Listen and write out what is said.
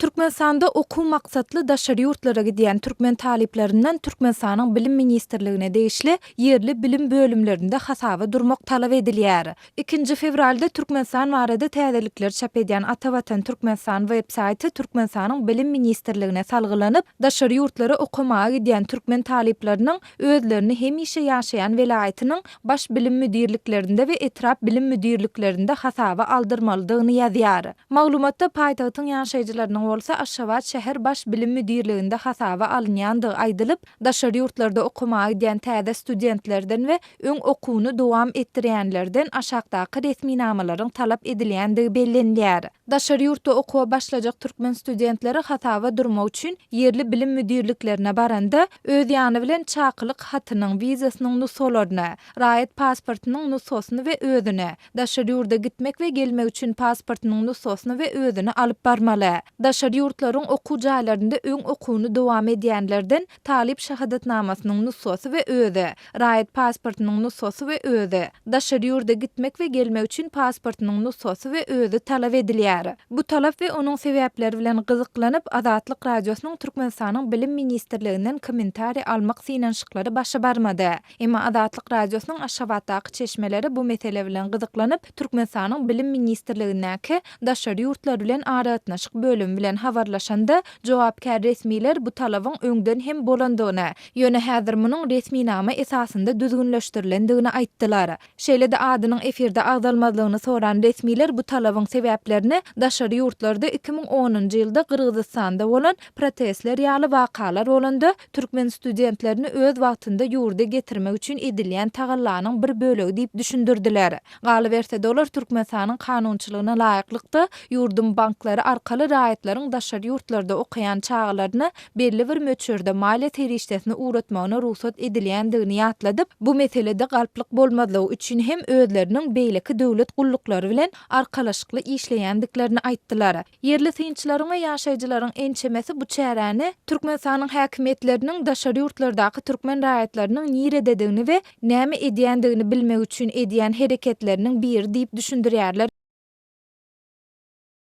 Türkmenistanda okuw maksatly daşary ýurtlara gidýän türkmen talyplaryndan Türkmenistanyň Bilim ministrligine degişli ýerli bilim bölümlerinde hasaba durmak talap edilýär. Ikinji fewralda Türkmenistan barada täzelikleri çap edýän Atavatan Türkmenistan web saýty Türkmenistanyň Bilim ministrligine salgylanyp, daşary ýurtlara okamaga gidýän türkmen talyplarynyň özlerini hemişe ýaşaýan welaýatynyň baş bilim müdirliklerinde we etrap bilim müdirliklerinde hasaba aldyrmalydygyny ýazýar. Maglumatda paýtagtyň ýaşaýjylarynyň bolsa Aşgabat şäher baş bilim müdirliginde hasaba alynýandygy aýdylyp, daşary ýurtlarda okamaga gidýän täze studentlerden we öň okuwyny dowam etdirýänlerden aşakdaky resminamalaryň talap edilýändigi bellenilýär. Daşary ýurtda okuwa başlajak türkmen studentleri hasaba durmak üçin ýerli bilim müdirliklerine baranda, öz ýany bilen çakylyk hatynyň, wizasynyň nusgalaryny, raýat pasportynyň nusgasyny we özüni, daşary ýurda gitmek we gelmek üçin pasportynyň nusgasyny we özüni alyp barmaly. Daşary ýurtlaryň okuw jaýlarynda öň okuwyny dowam edýänlerden talyp şahadatnamasynyň nusgasy we özi, raýat pasportynyň nusgasy we özi, daşary ýurda gitmek we gelmek üçin pasportynyň nusgasy we özi talap edilýär. Bu talap we onuň sebäpleri bilen gyzyklanyp, Azatlyk Radiosynyň Türkmenistanyň Bilim ministrliginden kommentariý almak synanyşyklary başa barmady. Emma Azatlyk Radiosynyň Aşgabatdaky çeşmeleri bu mesele bilen gyzyklanyp, Türkmenistanyň Bilim ministrligindäki daşary ýurtlar bilen aragatnaşyk bölümi bilen habarlaşanda, jogapkär resmiler bu talabyň öňden hem bolandygyny, ýöne häzir munuň resminama esasynda düzgünleşdirilendigini aýtdylar. Şeýle-de adynyň efirde agzalmazlygyny soran resmiler bu talabyň sebäplerini daşary ýurtlarda 2010-njy ýylda Gyrgyzystanda bolan protestler ýaly wakalar bolanda türkmen studentlerini öz wagtynda ýurda getirmek üçin edilýän tagallanyň bir bölegi diýip düşündirdiler. Galyberse-de olar Türkmenistanyň kanunçylygyna laýyklykda ýurduň banklary arkaly raýatlaryň daşary ýurtlarda okaýan çagalaryna belli bir möçberde maliýe serişdesini ugratmagyna rugsat edilýändigini ýatladyp, bu meselede galplyk bolmazlygy üçin hem özleriniň beýleki döwlet gulluklary bilen arkalaşykly işleýändiklerini aýtdylar. Ýerli synçylaryň we ýaşaýjylaryň ençemesi bu çäräni Türkmenistanyň häkimiýetleriniň daşary ýurtlardaky türkmen raýatlarynyň nirededigini we näme edýändigini bilmek üçin edýän hereketleriniň biri diýip düşündirýärler.